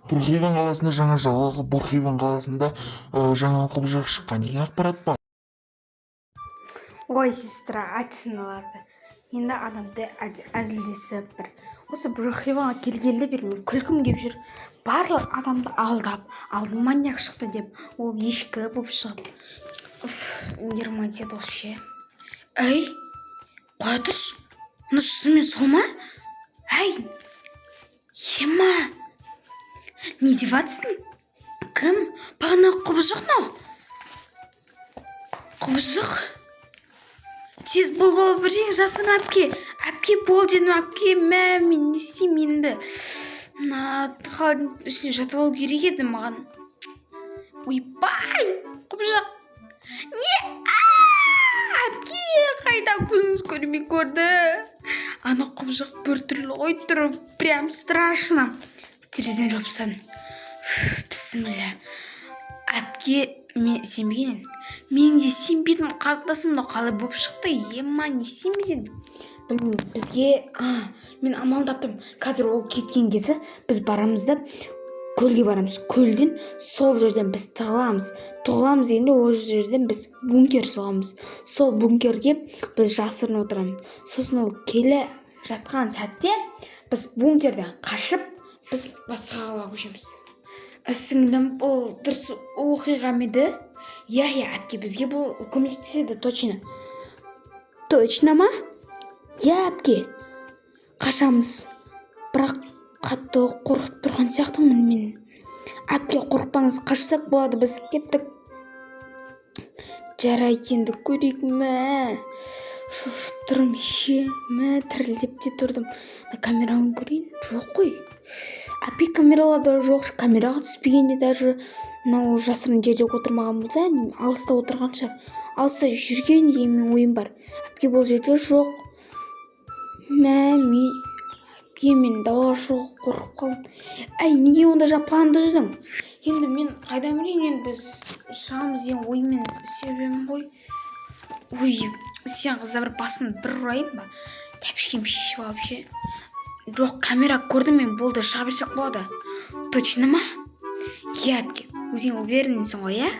Брукхейвен қаласында жаңа жылғы, Брукхейвен қаласында жаңа құбыжық шыққан деген ақпарат бар. Ой, сестра, айтшы мыналарды енді. Адамды әзілдесіп, бір осы Брукхейвенға келгелі бері мен күлкім келіп жүр. Барлық адамды алдап, алдын маньяк шықты деп, ол ешкі болып шығып. Уф, нервыма тиеді осы ше. Әй, қоя тұршы, мына шынымен сол ма? Әй, ема, не деп жатсың? Кім бағана? Құбыжық, мынау құбыжық. Тез бол, бол, бірдеңе жасырын, әпке, әпке, бол дедім, әпке. Мә, мен не істеймін енді? Мына холодильник ішіне жатып алу керек еді маған. Ойбай, құбыжық не? А, әпке, қайда көзіңіз көрмей көрді? Ана құбыжық біртүрлі ғой түрі, прям страшно. Терезені жауып тастадым. Бісміллә, әпке, мен сенбеген едім. Мен де сенбедім, қарындасым. Мынау қалай болып шықты? Ема, не істейміз енді? Білмеймін. Бізге, а, мен амал таптым. Қазір ол кеткен кезде біз барамыз да, көлге барамыз. Көлден, сол жерден біз тығыламыз. Тығыламыз дегенде, ол жерден біз бункер соғамыз. Сол бункерге біз жасырынып отырамыз. Сосын ол келе жатқан сәтте біз бункерден қашып, біз басқа қалаға көшеміз. Сіңілім, бұл дұрыс оқиға ма еді? Иә, әпке, бізге бұл көмектеседі точно. Точно ма? Иә, әпке, қашамыз. Бірақ қатты қорқып тұрған сияқтымын мен. Әпке, қорықпаңыз, қашсақ болады. Біз кеттік. Жарайды, енді көрейік. Мә, шошып тұрмын ше. Мә, тірілдеп те тұрдым. Мына камераны көрейін. Жоқ қой, әпке, камераларда жоқ. Камераға түспегенде даже мынау жасырын жерде отырмаған болса, алыста отырған шығар, алыста жүрген деген менің ойым бар. Әпке, бұл жерде жоқ. Мә, мен, әпке, мен далаға шығуға қорқып қалдым. Әй, неге онда жаңа планды бұздың енді? Мен қайдан білейін енді, біз шығамыз деген оймен істеп едім ғой. Ой, сен қызда бір басын бір ұрайын ба, тәпішкемді шешіп алып ше. Жоқ, камера көрдім мен, болды, шыға берсек болады. Точно ма? Иә, әпке, өзің уверенсің ғой, иә?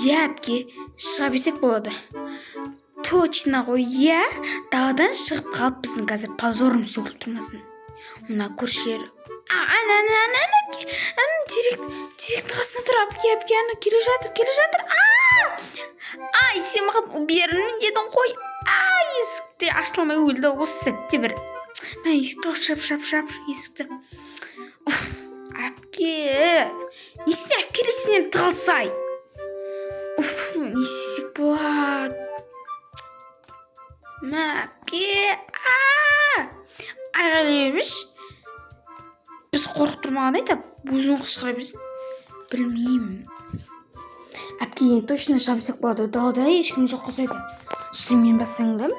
Иә, әпке, шыға берсек болады. Точно ғой, иә? Даладан шығып қалып, біздің қазір позорымыз сөгіліп тұрмасын мына көршілер. А, ана, ана, ана, ана, әпке, ана теректің қасында тұр. Әпке, әпке, ана келе жатыр, келе жатыр. А, ай, сен маған уверенмін дедің ғой. А, есікте ашылмай өлді осы сәтте бір. Мә, есікті жап, жап, жап есікті. Уф, әпке, не істе, әпкелесінен тығылсай. Уф, не істесек болады? Мә, әпке, а, айғайлай бермеші. Біз қорқып тұрмағанда айтып, өзің қышқыра берсін. Білмеймін, әпке, енді точно шыға берсек болады. Далада ешкім жоқ ұқсайды. Шынымен ба, сіңлім?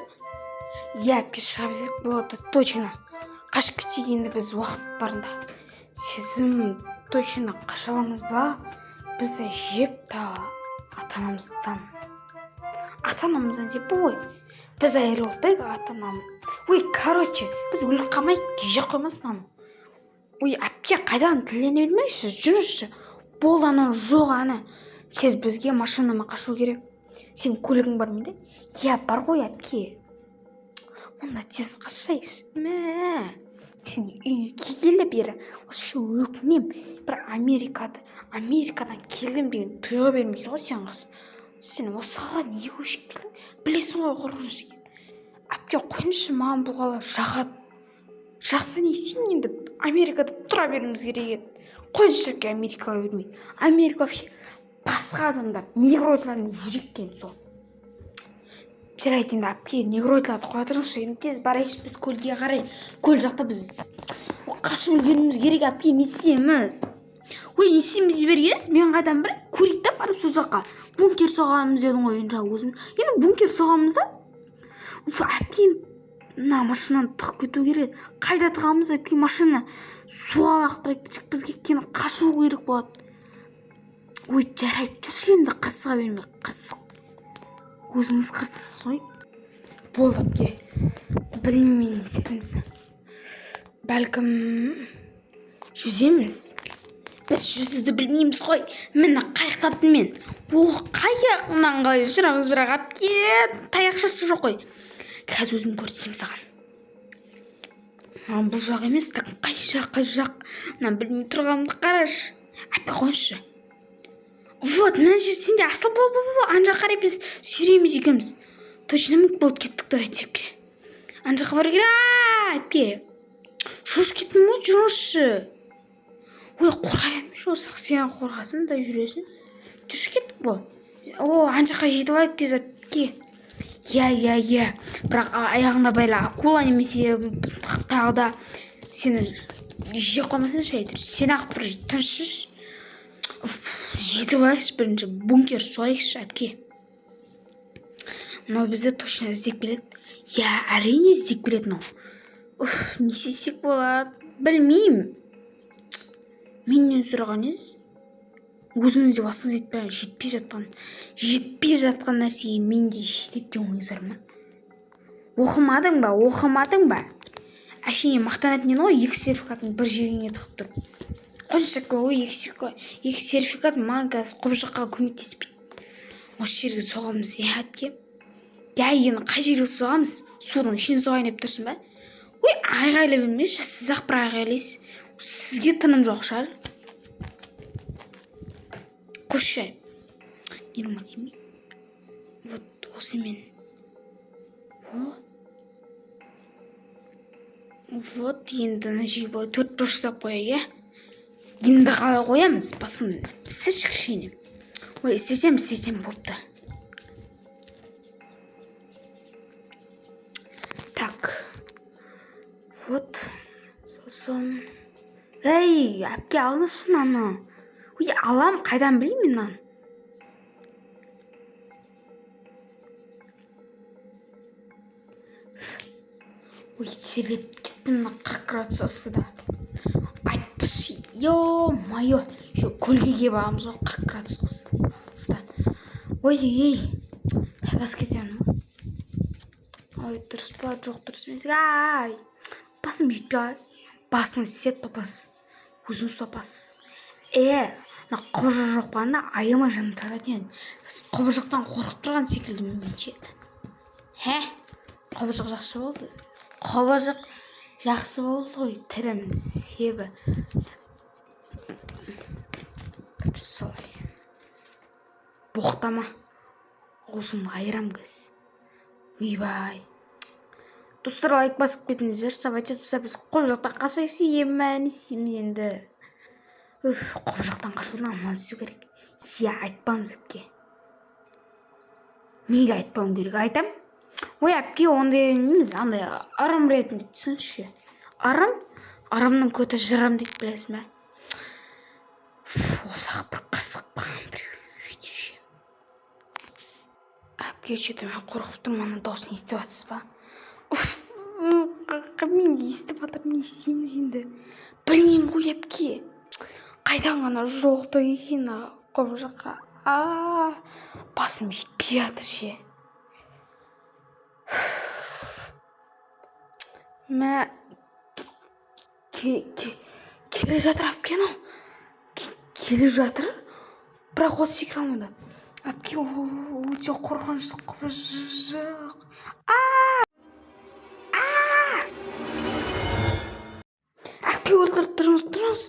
Иә, әпке, шыға берсек болады точно. Қашып кетсек енді біз уақыт барында. Сезім, точно қаша аламыз ба? Біз жеп та ата анамыздан, ата анамыздан деп ой, біз айырылып отпайық ата анам. Ой, короче, біз өліп қалмайық, жеп қоймасын анау. Ой, әпке, қайдан тілдене бермеңізші, жүріңізші. Болды, анау жоқ, ана. Тез бізге машинамен қашу керек. Сен көлігің бар ма еді? Иә, бар ғой, әпке. Онда тез қашайықшы. Мә, сен үйіңе келгелі бері осы өкінем. Бір Америкада, Америкадан келдім деген тұйға бермейсің ғой сен, қыз. Сен осы қалаға неге көшіп келдің? Білесің ғой қорқынышты екенін. Әпке, қойыңызшы, маған бұл қала жағады. Жақсы, не істеймін енді? Америкада тұра беруіміз керек еді. Қойыңызшы, әпке, Америкаға бермей. Америка вообще басқа адамдар, негроидлармен жүрек екен сол. Жарайды енді, әпке, негроидларды қоя тұрыңызшы. Енді тез барайықшы біз көлге қарай. Көл жақта біз қашып үлгеруіміз керек. Әпке, не істейміз? Ой, не істейміз дей бергенсіз, мен қайдан білейін? Көрейік та барып сол жаққа. Бункер соғамыз дедің ғой енді жаңа өзің. Енді бункер соғамыз да. Уф, әпке, мына машинаны тығып кету керек. Қайда тығамыз, әпке? Машина суға лақтырып кетсек, бізге кейін қашу керек болады. Ой, жарайды, жүрші енді, қырсыға берме. Қырсық, өзіңіз қырсықсыз ғой. Болды, әпке, білмеймін мен не істейтінімізді. Бәлкім, жүземіз. Біз жүзуді білмейміз ғой. Міне, қайық таптым мен. О, қайық, мынаны қалай ұшырамыз бірақ, әпке? Таяқшасы жоқ қой. Қазір өзім көрсетемін саған. Бұл жақ емес. Так, қай жақ, қай жақ? Мына білмей тұрғанымды қарашы, әпке. Қойыңызшы. Вот мына жер сенде асыл. Бол, бол, бол, ана жаққа қарай біз сүйрейміз екеуміз. Точно, болды, кеттік. Давайте, әпке, ана жаққа бару керек. Әпке, шошып кеттім ғой, жүріңізші. Ой, қорқа бермеші осы. Сен қорқасың да жүресің. Жүрші, кеттік, бол. О, ана жаққа жетіп алайық тез, әпке. Иә, иә, иә, бірақ аяғыңда байла, акула немесе тағы да сені жеп қоймасыншы, әйтеуір. Сен ақ бір тыныш жүрші. Жетіп алайықшы бірінші, бункер соғайықшы, әпке. Мынау бізді точно іздеп келеді. Иә, әрине, іздеп келеді мынау. Уф, не істесек болады, білмеймін. Менен сұраған емес, өзіңіз де басыңыз жетпей жатқан нәрсеге мен де жетеді деген ойыңыз бар ма? Оқымадың ба, оқымадың ба? Әшейін мақтанатын едің ғой екі сертификатын бір жеріңе тығып тұрып. Қойшы, ой, екі сертификат маған қазір құбыжыққа көмектеспейді. Осы жерге соғамыз, иә, әпке? Иә, енді қай жерге соғамыз? Судың ішіне соғайын деп тұрсың ба? Ой, айғайлай бермеші, сіз ақ бір айғайлайсыз, сізге тыным жоқ шығар. Қойшы, нервыма тимей. Вот осымен. О, вот енді мына жерге былай төрт бұрыштап қояйық, иә. Енді қалай қоямыз? Басын істеші кішкене. Ой, істесем, істесем, бопты. Так, вот, сосын, ей, әпке, алыңызшы мынаны. Ой, алам, қайдан білейін мен мынаны? Ой, терлеп кеттім мына 40 градус ысыда. Айтпашы, ё-моё, еще көлге келіп аламыз ғой 40 градус ысыда. Ой, ей, шатасып кетемін ғой. Ой, дұрыс па? Жоқ, дұрыс емес. Ай, басым жетпей. Басың істе, топас, өзіңіз топас. Е, мына құбыжық жоқ болғанда аямай жаным шығаратын едім. Құбыжықтан қорқып тұрған секілдімін мен ше. Хә, құбыжық жақсы болды, құбыжық жақсы болды ғой. Тілім себі. Короче, солай. Боқтама, аузыңды айырам қазір. Ойбай, достар, лайк басып кетіңіздерші. Давайте, достар, біз құбыжықтан қашайықшы. Ема, не істейміз енді? Үф, құбыжықтан қашудың амалын іздеу керек. Иә, айтпаңыз, әпке. Неге айтпауым керек? Айтам. Ой, әпке, ондай емес, андай ырым ретінде түсінші. Ырым, ырымның көті жырым дейді, білесің ба? Осы ақ бір қырсық маған біреу үйде ше. Әпке, че-то мен қорқып тұрмын. Ана дауысын естіп жатсыз ба? Уф, мен де естіп жатырмын. Не істейміз енді? Білмеймін ғой, әпке. Қайдан ғана жолықтық екен құбыжыққа? А, басым жетпей жатыр ше. Мә, келе жатыр, әпке, анау келе жатыр, бірақ ол секіре алмады. Әпке, ол өте қорқынышты құбыжық. А, а, әпке, өлтіріп тұрыңыз, тұрыңыз.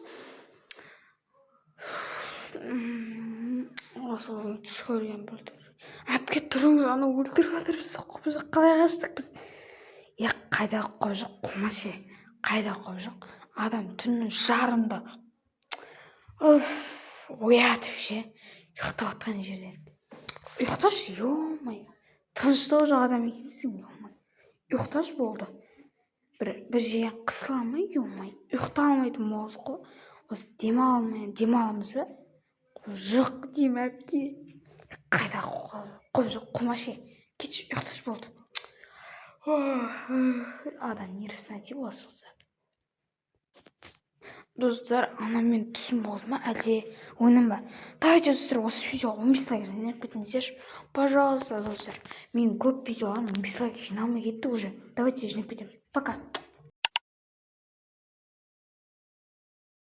Осы түс көрген бір. Әпке, тұрыңыз, анау өлтіріп жатыр бізді құбыжық. Қалай қаштық біз? Е, қайдағы құбыжық, қумашы, қайдағы құбыжық? Адам түннің жарымда, уф, оятып ше, ұйықтап жатқан жерден. Ұйықташы, ё-моё, тыныштығы жоқ адам екенсің, ё-моё. Ұйықташы, болды. Бір жерден қысыла ма, ё-моё, ұйықтай алмайтын болдық қой. Осы демала алмай демаламыз ба? Құбыжық деймін, әпке. Қайдағы құбыжық, қумашы, кетші, ұйықташы, болды. Адам нервісіне тиіп осы. Достар, ана мен түсім болды ма, әлде өңім ба? Давайте, достар, осы видеоға 15 лайк жинап кетіңіздерші, пожалуйста. Достар, менің көп видеоларым 15 лайк жиналмай кетті уже. Давайте жинап кетеміз. Пока.